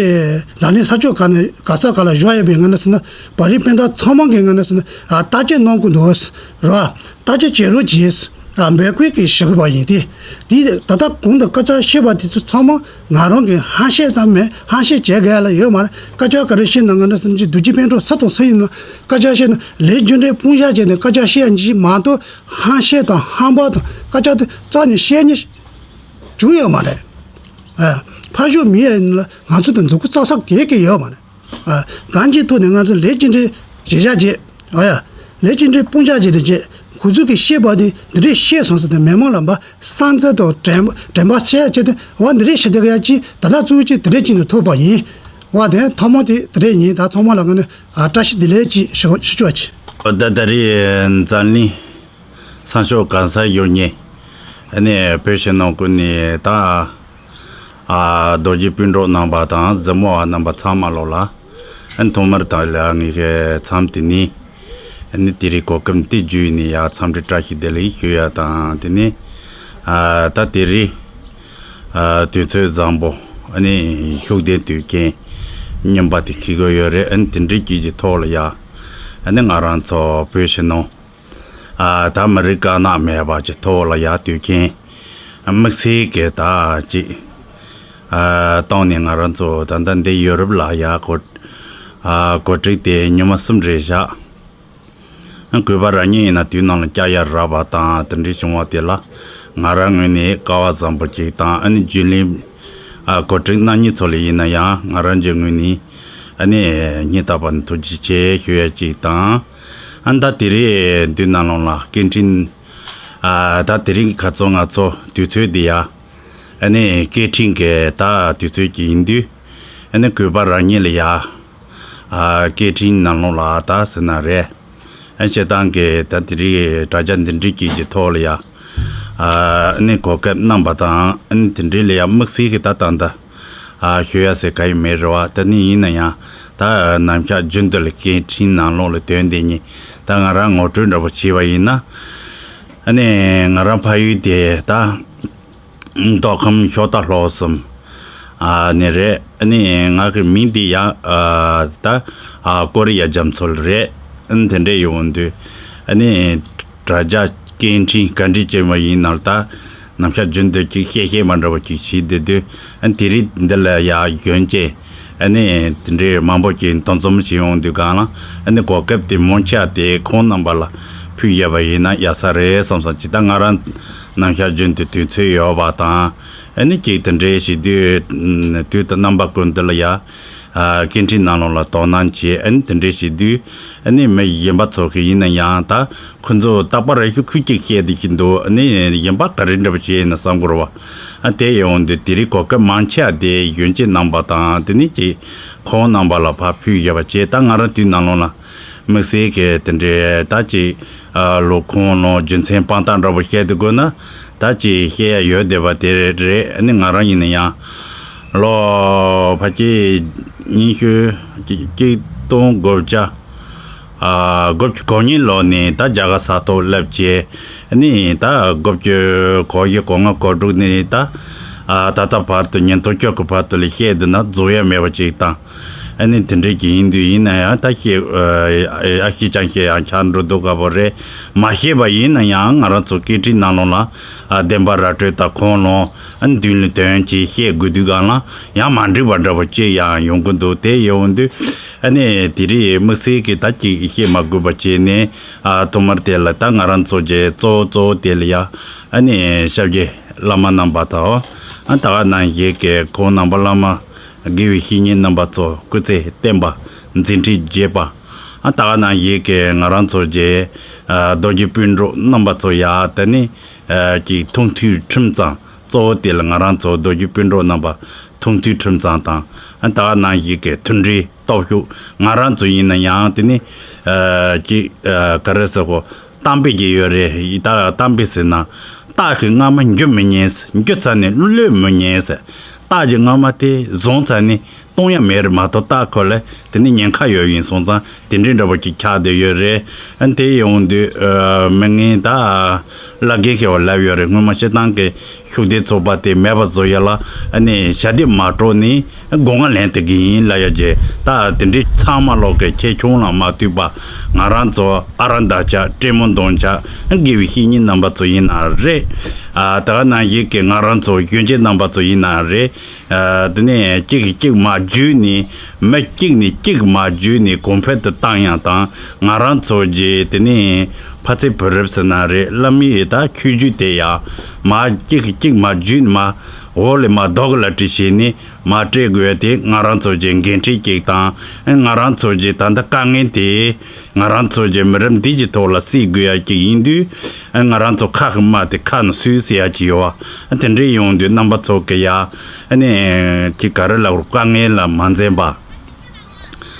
ལ་ནི་ས་ཕྱོགས་ག་ནས་ག་ས་ག་ལ་བཞུགས་ཡོད་པའི་ང་ནས་ཟེར་ན་བོད་རིགས་སྤུན་ཟླ་ཚང་མ་གི་ང་ནས་ཟེར་ན་ཨ་བརྟག་དཔྱད་གནང་དགོས་འདུག་ར། བརྟག་དཔྱད་བྱེད་རོགས་གྱིས། ཨ་འབོད་སྐུལ་གྱི་ཞུ་གི་བ་ཡིན་ཏེ། དེ་ད་ལྟ་གོང་དུ་སྐད་ཆ་བཤད་པ་དེ་ཚོ་ཚང་མ་ང་རང་གི་ཧམ་བཤད་ཙམ་མིན་ཧམ་བཤད་བྱེད་དགོས་ཡ་ལ་ཡོད་མ་རེད། སྐད་ཆ་ག་རེ་བཤད་ན་ང་ནས་ཟེར་ན་ཅི་རྡོ་རྗེ་སྤུན་གྲོགས་སུ་དང་སུ་ཡིན་ན་སྐད་ཆ་བཤད་ན་ལས་རྒྱུ་འབྲས་སྤུངས་བཞག་བྱས་ནས་སྐད་ཆ་བཤད་ཡ་ཅིག་མ་གཏོགས་ཧམ་བཤད་དང་ཧམ་པ་དང་སྐད་ཆ་དེ་རྩ་ནས་བཤད་ཉེས་བྱུང་ཡོད་མ་རེད། ཨ། ཕར་ཞོག་མི་ཡ་ཡིན་ལ་ང་ཚོ་དང་མཛུབ་གུ་བཙུགས་ས་གང་གི་ཡོད་མ་རེད། ཨ། གང་ཅིའི་ཐོག་ནས་ང་ཚོ་ལས་ཀྱི་འདྲེ་བྱེད་བྱ་བྱེད། ཨ་ཡ། ལས་ཀྱི་འདྲེ་སྤུངས་བྱ་བྱེད་དེ་བྱེད། ཁོ་ཚོ་གི་བཤད་པ་དེ་འདི་འདྲས་བཤད་སོང་ཟེར་ཏེ་མི་མང་ལ་འབའ་བསམ་ཚུལ་དང་དྲན་དྲན་པ་བཤད་བྱེད་དེ་འོ་འདི་འདྲས་བཤད་དེ་ག་ཡ་ཅི་ད་ལྟ་གཙོ་བོ་ཅི་དེ་འདྲས་ཅི་ནས་ཐུག་པ་ཡིན། འོ་དེ་ཐ་མ་དེ་དེ་འདྲས་ཡིན། ད་ཚང་མ་ལ་ང་ནས་ཨ་བཀྲ་ཤིས་བདེ་ལེགས་ཅིག་ཞུ་ཞུ་ཆོག་ཅི། ད་ད་རེས་འཛམ་གླིང་། སང་ཞོགས་གང་སར་ཡོད་ཉེ། ཨ་ནི་བོད་ཕྱི་ནང་ཀུན་ནས་ད། ཨ་རྡོ་རྗེ་སྤུན་གྲོགས་རྣམ་པ་དང་གཟིགས་མོ་བ་རྣམ་པ་ཚང་མ་ལོག་ལ། ཨ་ནི་ཐོག་མར་ད་ལ་ངེད་ཀྱི་མཚམས་དེ་ནས། ཨ་ནི་དེ་རིང་གོ་སྐབས་དེ་བརྒྱུད་ནས་ཡ་འཚམས་འདྲི་བཀྲ་ཤིས་བདེ་ལེགས་ཞུ་ཡ་དང་དེ་ནས། ཨ་ད་དེ་རིང་། ཨ་དུས་ཚོད་བཟང་པོ། ཨ་ནི་ཤུགས་ལྡན་དུས་རྒྱུན། རྙིང་པ་དེ་འཁེལ་གི་ཡོད་རེད། ཨ་ནི་དེ་འདྲའི་རྒྱུད་ཀྱི་ཐོག་ལ་ཡ། ཨ་ནི་ང་རང་ཚོ་བོད་ཕྱི་ནང་། ཨ་ད་མི་རིགས་དཀར་ནག་མེད་པ་ཅིག་ཐོག་ལ་ཡ་དུས་རྒྱུན་དམིགས་བསལ་གྱི་ད་ཅིག་ཨ་བཏང་ནས་ང་རང་ཚོ་ད་ལྟ་འདི་ཡོ་རོབ་ལ་ཡ་གོ་ཨ་གོ་སྒྲིག་དེ་ཉི་མ་གསུམ་རེ་བཞག་གུས་པ་རང་ཉིད་ཡིན་ན་དུས་ནང་ལ་བསྐྱལ་ཡ་རག་པ་དང་དེ་འདྲའི་བྱུང་བ་དེ་ལ་ང་རང་ངོས་ནས་སྐལ་བ་བཟང་པོ་ཅིག་དང་ཨ་ནི་རྒྱུན་ལས་ཨ་གོ་སྒྲིག་གནང་མཁན་ཚོ་ལ་ཡིན་ན་ཡང་ང་རང་གི་ངོས་ནས་ཨ་ནི་སྙིང་ཐག་པ་ནས་ཐུགས་རྗེ་ཆེ་ཞུ་ཡ་ཅིག་དང་། ཨ་ད་དེ་རིང་འདི་ནང་ལོགས་ལ་སྐད་འཕྲིན། ཨ་ད་དེ་རིང་གི་ཁ་ཚོན་ང་ཚོ་དུས་ཚོད་འདི་ཡ། ཨ་ནི་སྐད་འཕྲིན་གྱི་ད་དུས་ཚོད་ཀྱི་ཡིན་དུས། ཨ་ནི་གུས་པ་རང་ཉིད་ལ་ཡ། ཨ་སྐད་འཕྲིན་ནང་ལོགས་ལ་ད་ཟེར་ན་རེད། ཨ་སྤྱིར་བཏང་གི་ད་དེ་རིང་དྲ་རྒྱ་འདི་འདྲའི་གི་གི་ཐོག་ལ་ཡ། ཨ་ནི་གོ་སྐབས་གནང་བ་དང་ཨ་ནི་དེ་འདྲའི་ལ་ཡ་དམིགས་བསལ་གྱི་ད་ད་ལྟ། ཨ་ཞུ་ཡ་ཟེར་ག་ཡི་མེད་རེད་བ། ད་ནི་ཡིན་ན་ཡང་ད་ནམ་ཞག་རྒྱུན་དུ་ལ་སྐད་འཕྲིན་ནང་ལོགས་ལ་དོན་དེ་ཉིད་ད་ང་རང་ངོ་སྤྲོད་འདྲ་པོ་བྱས་པ་ཡིན་ན། ཨ་ནི་ང་རང་ཕ་ཡུལ་དེ་ད་མདོ་ཁམས་ཤོག་རྟ་ལྷོ་གསུམ་ཨ་ནི་རེད། ཨ་ནི་ང་གི་མིང་དེ་ཡང་ཨ་ད་ཨ་ཀོ་རི་ཡ་རྒྱ་མཚོ་རེད། ཨ་ནི་དེ་འདྲས་ཡོང་དུས་ཨ་ནི། དྲ་རྒྱ་སྐད་འཕྲིན་ག་འདྲ་ཅན་པ་ཡིན་ནའང་ད་ནམ་ཞག་རྒྱུན་དུ་ཅིག་བཤད་བཤད་མ་འདྲ་བ་ཅིག་བྱེད་བསྡད་དུས་ཨ་དེ་རིང་འདི་ལ་ཡ་གཞོན་སྐྱེས་ཨ་ནི་དེ་འདྲའི་མང་པོ་ཅིག་འདུ་འཛོམས་བྱེད་ཡོང་དུས་སྒང་ལ་ཨ་ནི་གོ་སྐབས་དེ་མང་ཆེ་བ་དེ་ཁོང་རྣམ་པ་ལ་ཕུལ་བཞག་པ་ཡིན་ན་ཡག་ས་རེད་བསམ་སོང་། ཅི་ད་ང་རང་ནམ་ཞག་རྒྱུན་དུ་དུས་ཚོད་ཡོད་པ་དང་ཨ་ནི་ཅིག་དེ་འདྲའི་བྱེད་དུས་དུས་དང་རྣམ་པ་ཀུན་ཏུ་ལ་ཡ། ཨ་སྐད་འཕྲིན་ནང་ལོགས་ལ་དོ་སྣང་བྱས་ཨ་ནི་དེ་འདྲས་བྱེད་དུས་ཨ་ནི་མི་གཞན་པ་ཚོ་གི་ཡིན་ན་ཡང་ད་ཁོ་ཚོ་རྟག་པར་རེ་ཞིག་ཁུལ་གཅིག་བཤད་བསྡད་ཀྱི་འདུག་ཨ་ནི་གཞན་པ་ག་རེ་འདྲ་པོ་བྱས་ཡིན་ན་བསམ་གྱི་རེད་བ། ཨ་དེ་ཡོང་དུས་དེ་རིང་གོ་སྐབས་མང་ཆེ་བ་དེ་གཞོན་སྐྱེས་རྣམ་པ་དང་དེ་ནས་ཀྱི་ཁོང་རྣམ་པ་ལ་ཕར་ཕུལ་བཞག་པ་བྱས། ད་ང་རང་དུས་ནང་ལོགས་ལ་དམིགས་བསལ་གྱི་དེ་འདྲའི་ད་ཅིག་ཨ་ལོ་ཁོང་ལོ་རྒྱུ་མཚན་དཔང་རྟགས་འདྲ་པོ་བཤད་དུ་དགོས་ན། ད་ཅིག་བཤད་ཡ་ཡོད་བསྡད་པ་དེ་རེད། ཨ་ནི་ང་རང་ཡིན་ན་ཡང་ལོ་ཕལ་ཆེར་ཉི་ཤུ་གཅིག་གཅིག་སྟོང་དགུ་བརྒྱ་ཨ་དགུ་བཅུ་གོ་གཉིས་ལོ་ནས་ད་རྒྱ་གར་ས་ཐོག་སླེབས་བྱས་ཨ་ནི་ད་དགུ་བཅུ་གོ་བཞི་གོ་ལྔ་གོ་དྲུག་ནས་ད་ ཨ་ད་ལྟ་བར་དུ་ཉིན་ཐོ་སྐྱོད་ཀྱི་བར་དུ་ལ་བཤད་འདི་ན་རྫོགས་ཡ་མེད་པ་ཅིག་དང་། ཨ་ནི་དེ་འདྲས་ཀྱི་ཡིན་དུས་ཡིན་ན་ཡང་ད་ཤེས་ཨ་ཤེས་ཀྱང་ཤེས་ཡང་ཆགས་འགྲོ་འདུག་ག་པོ་རེད། མ་ཤེས་པ་ཡིན་ན་ཡང་ང་རང་ཚོ་སྐད་འཕྲིན་ནང་ལོགས་ལ་ཨ་བདེན་པ་ར་སྤྲོད་དང་ཁོང་ལོ་ཨ་མདུན་ལ་དོན་ཅིག་བཤད་དགོས་དུས་གང་ལ་ཡང་མ་འགྲིག་པ་འདྲ་པོ་ཅིག་ཡང་ཡོང་གི་འདུག་དེ་ཡོང་དུས་ཨ་ནི་དེ་རིང་དམིགས་བསལ་གྱི་ད་ཅིག་བཤད་མ་དགོས་པ་བྱས་ནས་ཨ་ཐོག་མར་དེ་ལ་ད་ང་རང་ཚོ་རྗེས་གཙོ་བོ་གཙོ་བོ་དེ་ལ་ཡ་ཨ་ནི་ཞབས་ཀྱི་བླ་མ་རྣམ་པ་དང་ཨ་ད་ག་ནང་བཞིན་གྱི་ཁོང་རྣམ་པ་བླ་མ། དགེ་བའི་བཤེས་གཉེན་རྣམ་པ་ཚོ་སྐུ་ཚེ་བརྟན་པ་མཛད་འཕྲིན་རྒྱས་པ། ཨ་ད་ག་ནང་བཞིན་གྱི་ང་རང་ཚོ་རྗེ་ཨ་རྡོ་རྗེ་སྤུན་གྲོགས་རྣམ་པ་ཚོ་ཡ་དེ་ནི་ཨ་ཅིག་མཐོང་ཐོས་ཁྲིམས་གཙང་གཙོ་བོ་དེ་ལ་ང་རང་ཚོ་རྡོ་རྗེ་སྤུན་གྲོགས་རྣམ་པ་མཐོང་ཐོས་ཁྲིམས་གཙང་དང་ཨ་ད་ག་ནང་བཞིན་གྱི་མཐུན་སྒྲིལ་སྟོབས་ཤུགས་ང་རང་ཚོ་ཡིན་ན་ཡང་དེ་ནི་ཨ་ཅིག་ཨ་ག་རེ་ཟེར་གོ་གཏམ་དཔེ་ཅིག་ཡོད་རེད། ད་གཏམ་དཔེ་ཟེར་ན། སྟག་གི་རྔ་མ་འགྱོ་མི་ཉན་ཟེར། འགྱོ་ཚར་ནས་གློད་མི་ཉན་ཟེར། སྟག་གི་རྔ་མ་དེ་བཟུང་ཚར་ནས་གཏོང་ཡ་མེད་རེད་མ་གཏོགས་སྟག་ཁོ་ལ་དེ་ནི་ཉེན་ཁ་ཡོད་ཡིན་སོང་ཙང་དེ་འདྲའི་འདྲ་པོ་ཅིག་ཆགས་བསྡད་ཡོད་རེད། ཨ་དེ་ཡོང་དུས་ཨ་མི་ངན་ད་བླ་རྒན་ཞེས་པ་ལབ་ཡོད་རེད། སྔོན་མ་སྤྱིར་བཏང་གི་ཤུགས་ལྡན་ཚོགས་པ་དེ་མེད་པ་བཟོ་ཡ་ལ་ཨ་ནི་ཞྭ་སྡེབ་མ་དཀྲོགས་ནས། སྒོ་ང་ལེན་དེ་གི་ཡིན་ལ་ཡ་རྗེ་ད་དེ་འདྲའི་ཚང་མ་ལོག་གི་ཁྱེད་ཆུང་ལ་མ་ཐུག་པ་ང་རང་ཚོ་ཨ་ར་མདའ་ཆ་སྤྲེལ་མོ་མདུང་ཆ་དགེ་བའི་བཤེས་གཉེན་རྣམ་པ་ཚོ་ཡིན་ན་རེད། ཨ་ད་ག་ནང་བཞིན་གི་ང་རང་ཚོ་གཞོན་སྐྱེས་རྣམ་པ་ཚོ་ཡིན་ན་རེད། ཨ་དེ་ནས་གཅིག་གིས་གཅིག་མ་བརྒྱུད་ནས་མི་གཅིག་ནས་གཅིག་མ་བརྒྱུད་ནས་གོང་འཕེལ་དུ་བཏང་ཡང་དང་ང་རང་ཚོ་རྗེ་དེ་ནས་ཕ་ཚེ་བུ་རབས་ཟེར་ན་རེད། བླ་མའི་ད་ཆོས་བརྒྱུད་དེ་ཡང་མ་གཅིག་གིས་གཅིག་མ་བརྒྱུད་ནས་མ་འོག་ལས་མ་རྡོག་གི་ལ་བྲིས་བྱས་ནས། མ་སྤྲད་དགོས་ཡ་དེ་ང་རང་ཚོ་གི་འགན་འཁྲི་གཅིག་དང་ང་རང་ཚོ་གི་ད་ལྟ་དཀའ་ངལ་དེ་ང་རང་ཚོ་གི་མི་རབས་འདི་གི་ཐོག་ལ་སེལ་དགོས་ཡ་གཅིག་ཡིན་དུས་ང་རང་ཚོ་ཁ་གི་རྨ་དེ་ཁ་ནས་སུས་ཟེར་ཡ་གཅིག་ཡོད་བ། དེ་འདྲ་ཡོང་དུས་རྣམ་པ་ཚོ་གི་ཡ་ཨ་ནི་གི་ག་རེ་ལབ་དགོས་དཀའ་ངལ་ལ་མ་འཛེམས་པ།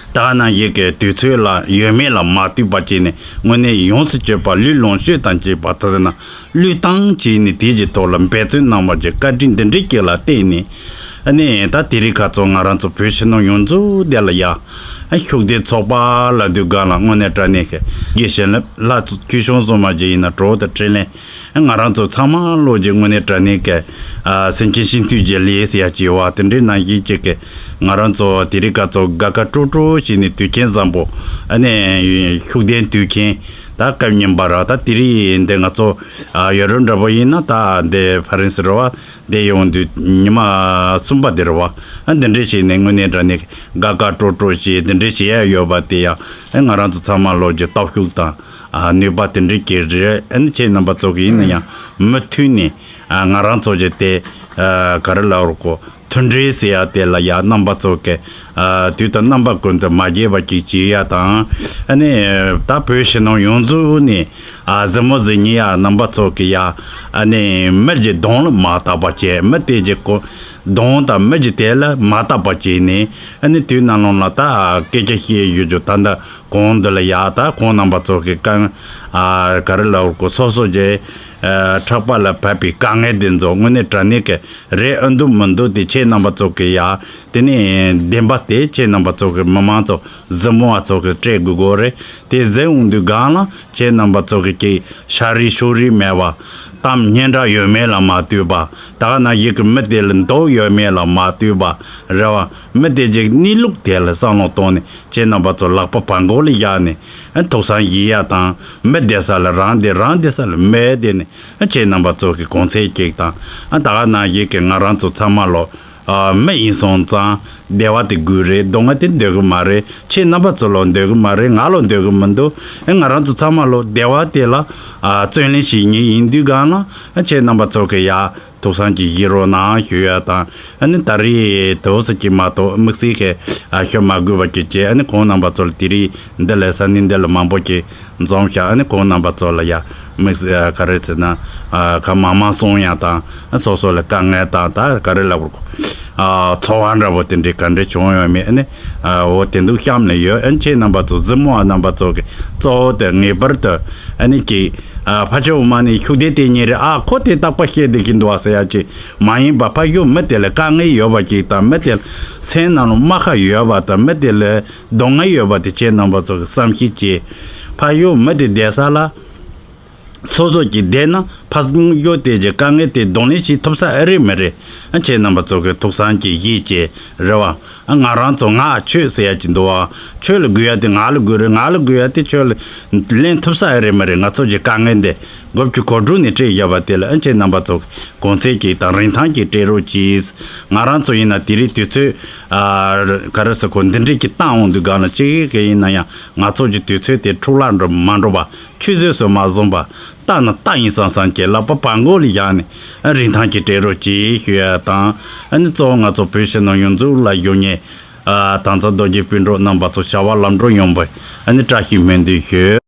ད་ག་ནང་བཞིན་གྱི་དུས་ཚོད་ལ་ཡོད་མེད་ལ་མ་ལྟོས་པ་བྱས་ནས་དངོས་གནས་ཡོངས་སུ་གཅོད་པ་ལུས་ལོངས་སྤྱོད་དང་བཅས་པ་ད་ཟེར་ན། བློས་བཏང་བྱས་ནས་དེའི་རྗེས་ཐོག་ལ་འབད་བརྩོན་གནང་བ་བཅས་བཀའ་དྲིན་འདི་འདྲའི་སྐྱེད་ལ་བརྟེན་ནས་ཨ་ནི་ད་དེ་རིང་ཁ་ཚོ་ང་རང་ཚོ་བོད་ཕྱི་ནང་ཡོངས་རྫོགས་དེ་ལ་ཡ་ཨ་ཤུགས་ལྡན་ཚོགས་པ་ལ་དུས་སྒང་ལ་དངོས་གནས་དྲང་གནས་ཤིག་དགེ་བཤེས་ལ་ལྷ་ཚོ་ཁྱུ་ཆུང་སོང་མ་བྱས་ཡིན་ན་གྲོགས་དང་འཕྲིན་ལས་ང་རང་ཚོ་ཚང་མ་བློ་གཅིག་དངོས་གནས་དྲང་གནས་ཀྱི་ཨ་སེམས་ཅན་སྤྱི་འཐུས་ཀྱི་ལས་ཟེར་ཡ་ཅིག་ཡོད་བ་དེ་འདྲའི་ནང་བཞིན་གཅིག་གི་ང་རང་ཚོ་དེ་རིང་ཁ་ཚོ་དགའ་དགའ་སྤྲོ་སྤྲོ་བྱས་ནས་དུས་ཆེན་བཟང་པོ་ཨ་ནི་ཤུགས་ལྡན་དུས་ཆེན་ད་སྐབས་རྙིང་པ་ར་ད་དེ་རིང་འདི་ང་ཚོ་ཨ་ཡོ་རོབ་འདྲ་པོ་ཡིན་ན་ད་འདི་ཧྥ་རན་སི་རེད་བ། འདི་ཡོང་དུས་ཉི་མ་གསུམ་པ་དེ་རེད་བ། ཨ་འདི་འདྲ་བྱས་ནས་དངོས་གནས་དྲང་གནས་དགའ་དགའ་སྤྲོ་སྤྲོ་བྱས་འདི་འདྲ་བྱེད་ཡ་ཡོད་པ་དེ་ཡང་ཨ་ང་རང་ཚོ་ཚང་མ་བློ་གི་སྟོབས་ཤུགས་དང་ཨ་ནུས་པ་དེ་འདྲ་གི་རེད། ཨ་ནི་ཁྱེད་རྣམ་པ་ཚོ་གི་ཡིན་ན་ཡང་མུ་མཐུད་ནས་ཨ་ང་རང་ཚོ་གི་དེ་ཨ་ག་རེ་ལབ་རོགས་གོ་མཐུན་སྒྲིལ་ཟེར་ཡ་དེ་ལ་ཡ་རྣམ་པ་ཚོ་གི་ཨ་དུས་དང་རྣམ་པ་ཀུན་ཏུ་མ་བརྗེད་པ་ཅིག་བྱེད་ཡ་དང་ཨ་ནི་ད་བོད་ཕྱི་ནང་ཡོངས་རྫོགས་ནས་ཨ་གཟིགས་མོ་གཟིགས་མཁན་ཡ་རྣམ་པ་ཚོ་གི་ཡ་ཨ་ནི་མི་གི་གདོང་ལ་མ་བལྟ་བ་བྱས་མི་དེ་གི་གོ་གདོང་དང་མི་གི་དེ་ལ་མ་བལྟ་བ་བྱས་ནས་ཨ་ནི་དུས་ནམ་ལངས་ལ་ད་སྐད་ཆ་བཤད་ཡོད་རྒྱུ་ད་ལྟ་གོང་འདི་ལ་ཡ་ད་ཁོང་རྣམ་པ་ཚོ་གི་དཀའ་ཨ་ག་རེ་ལབ་དགོས་སོ་སོ་གི་ཨ་ཕྲག་པ་ལ་བབས་པའི་དཀའ་ངལ་འདི་ཚོ་དངོས་གནས་དྲང་གནས་གི་རེད། ཨ་འདུག་མི་འདུག་དེ་ཁྱེད་རྣམ་པ་ཚོ་གི་ཡ་དེ་ནས་བདེན་པ་དེ་ཁྱེད་རྣམ་པ་ཚོ་གི་མི་མང་ཚོ་གཟིགས་མོ་བ་ཚོ་གི་སྤྲད་དགོས་དགོས་རེད། དེ་གཟིགས་འོང་དུས་སྒང་ལ་ཁྱེད་རྣམ་པ་ཚོ་གི་ཅིག་ཤ་རིགས་ཤུགས་རིགས་མེད་པ་གཏམ་སྙན་གྲགས་ཡོད་མེད་ལ་མ་ལྟོས་པ་ད་ག་ནང་བཞིན་གི་མི་དེ་ལ་མདོག་ཡོད་མེད་ལ་མ་ལྟོས་པ་རེད་བ། མི་དེ་གི་གནས་ལུགས་དེ་ལ་བསམ་བློ་གཏོང་ནས་ཁྱེད་རྣམ་པ་ཚོ་ལག་པ་བར་མགོ་ལ་བཞག་ནས་ཐུགས་བསམ་བཞེས་ཡ་དང་མི་བསྡད་ས་ལ་རང་བསྡད་རང་བསྡད་ས་ལ་མི་བསྡད་ནས། ཁྱེད་རྣམ་པ་ཚོ་གི་གོང་ཚད་ཅིག་དང་། ད་ག་ནང་བཞིན་གྱི་ང་རང་ཚོ་ཚང་མ་ལོ། མི་ཡིན་སོང་ཙང་བདེ་བ་དེ་དགོས་རེད། སྡུག་བསྔལ་དེ་འདོད་གི་མ་རེད། ཁྱེད་རྣམ་པ་ཚོ་ལོ་འདོད་གི་མ་རེད། ང་ལོ་འདོད་གི་མི་འདུག་ང་རང་ཚོ་ཚང་མ་ལོ་བདེ་བ་དེ་ལ་བརྩོན་ལེན་བྱེད་མཁན་ཡིན་དུས་གང་ལ་ཁྱེད་རྣམ་པ་ཚོ་གི་ཡ་ཐུགས་བསམ་གྱིས་བཞེས་རོགས་གནང་ཞུ་ཡ་དང་། ཨ་ནི་ད་རེས་དོགས་ས་ཅིག་མ་གཏོགས་དམིགས་བསལ་གྱི་ཤོད་མ་དགོས་པ་ཅིག་བྱས། ཨ་ནི་ཁོང་རྣམ་པ་ཚོ་ལ་དེ་རིང་འདི་ལས་ས་གནས་འདི་ལ་མང་པོ་ཅིག་འཛོམས་ཤག་ཨ་ནི་ཁོང་རྣམ་པ་ཚོ་ལ་ཡ་དམིགས་བསལ་ག་རེ་ཟེར་ན་ཁ་མང་མང་གསུང་ཡ་དང་། སོ་སོ་ལ་དཀའ་ངལ་དང་ད་ག་རེ་ལབ་དགོས། ཚོར་བ་འདྲ་པོ་དེ་འདྲའི་ག་འདྲ་བྱུང་ཡོད་མེད། ཨ་ནི་འོ་དེ་འདུག་གཤམ་ལ་ཡོད། ཨ་ནི་ཁྱེད་རྣམ་པ་ཚོ་གཟིགས་མོ་བ་རྣམ་པ་ཚོ་གི་གཙོ་བོ་དེ་ངེས་པར་དུ་ཨ་ནི་ཅིག་ཕ་ཆོས་འོག་མ་ནས་ཤུགས་ལྡན་དེ་ཉིད་རེད། ཨ་ཁོ་དེ་རྟག་པར་བཤད་བསྡད་ཀྱི་འདུག་ཨ་ཟེར་ཡ་ཅིག་མ་ཡིན་པ། ཕ་ཡུལ་མི་དེ་ལ་དཀའ་ངལ་ཡོད་པ་ཅིག་དང་། མི་དེ་ལ་སེམས་ནང་ལ་རྨ་ཁ་ཡོད་པ་དང་། མི་དེ་ལ་སྡུག་བསྔལ་ཡོད་པ་དེ་ཁྱེད་རྣམ་པ་ཚོ་གི་བསམ་ཤེས་བྱེད། ཕ་ཡུལ་མི་དེ་བསྡད་ས་ལ་སོ་སོ་གཅིག་བསྡད་ན་ ཕ་ཡོད་དེ་གི་དཀའ་ངལ་དེ་གདོང་ལེན་བྱེད་ཐུབ་ས་ཨེ་རེད་མ་རེད། ཨ་ཁྱེད་རྣམ་པ་ཚོ་གི་ཐུགས་བསམ་གྱི་གཞིས་བྱས་རེད་བ། ཨ་ང་རང་ཚོ་ང་ཆོས་ཟེར་ཡ་ཅིག་འདུག་བ། ཆོས་ལ་དགོས་ཡ་དེ་ང་ལ་དགོས་རེད། ང་ལ་དགོས་ཡ་དེ་ཆོས་ལ་ལེན་ཐུབ་ས་ཨེ་རེད་མ་རེད། ང་ཚོ་གི་དཀའ་ངལ་འདི་དགུ་བཅུ་གོ་དྲུག་ནས་སྤྲད་བཞག་པ་དེ་ལ་ཨ་ཁྱེད་རྣམ་པ་ཚོ་གོང་ཚད་ཀྱིས་དང་རིན་ཐང་གིས་སྤྲད་རོགས་གྱིས། ང་རང་ཚོ་ཡིན་ན་དེ་རིང་དུས་ཚོད་ཨ་ག་རེ་ཟེར་གོ་འདི་འདྲས་ཀྱི་བཏང་འོང་དུས་སྒང་ལ་ཅིག་གི་ཡིན་ན་ཡང་ང་ཚོ་གི་དུས་ཚོད་དེ་འཕྲོ་བརླག་འགྲོ་མ་འགྲོ་བ། ཆུད་ཟོས་སུ་མ་བཟུང་བ། རྟ་ནི་རྟ་ཡིན་བསམ་བསམ་གྱི་ལག་པ་བར་མགོ་ལ་བཞག་ནས་རིན་ཐང་གི་སྤྲད་རོགས་གྱིས་ཞུ་ཡ་དང་། ཨ་ནི་གཙོ་བོ་ང་ཚོ་བོད་ཕྱི་ནང་ཡོངས་རྫོགས་ལ་ཡོད་ངེས། ཨ་དང་ཚ་རྡོ་རྗེ་སྤུན་གྲོགས་རྣམ་པ་ཚོ་བྱ་བ་ལམ་འགྲོ་ཡོང་བའི་ཨ་ནི་བཀྲ་ཤིས་སྨོན་འདུན་ཞུ།